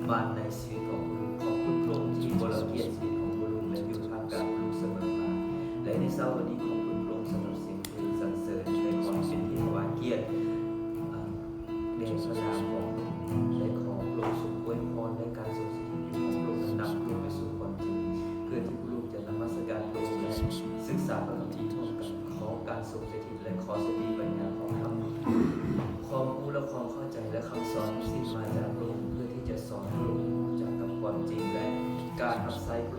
ບານໃນຊີວິດຂອງລູກ. ຂອບຄຸນພະອົງທີ່ບໍ່ລັງກຽດຊີວິດຂອງລູກ ແລະ ຢູ່ທ່າມກາງລູກສະເໝີມາ. ແລະ ໃນເຊົ້າວັນນີ້ ຂອບຄຸນພະອົງສຳລັບສຽງເພງສັນເສີນ ແລະ ຄວາມເປັນທີ່ຖວາຍກຽດ ເອີ ແດ່ພະນາມຂອງພະອົງ ແລະ ຂໍພະອົງຊົງອວຍພອນໃນການຊົງສະຖິດຢູ່ຂອງພະອົງ ນຳລູກໄປສູ່ຄວາມຈິງ ເພື່ອທີ່ລູກຈະນະມັດສະການພະອົງ ແລະ ສຶກສາພະຄຳພີຮ່ວມກັນ. ຂໍການຊົງສະຖິດ ແລະ ຂໍສະຕິປັນຍາຂອງເຮົາ ຄວາມຮູ້ ແລະ ຄວາມເຂົ້າໃຈ ແລະ ຄຳສອນທີ່ມາຈາກພະອົງ ເພື່ອທີ່ຈະສອນໃຫ້ລູກຮູ້ຈັກກັບຄວາມຈິງ ແລະ ການຮັບໃຊ້ພະ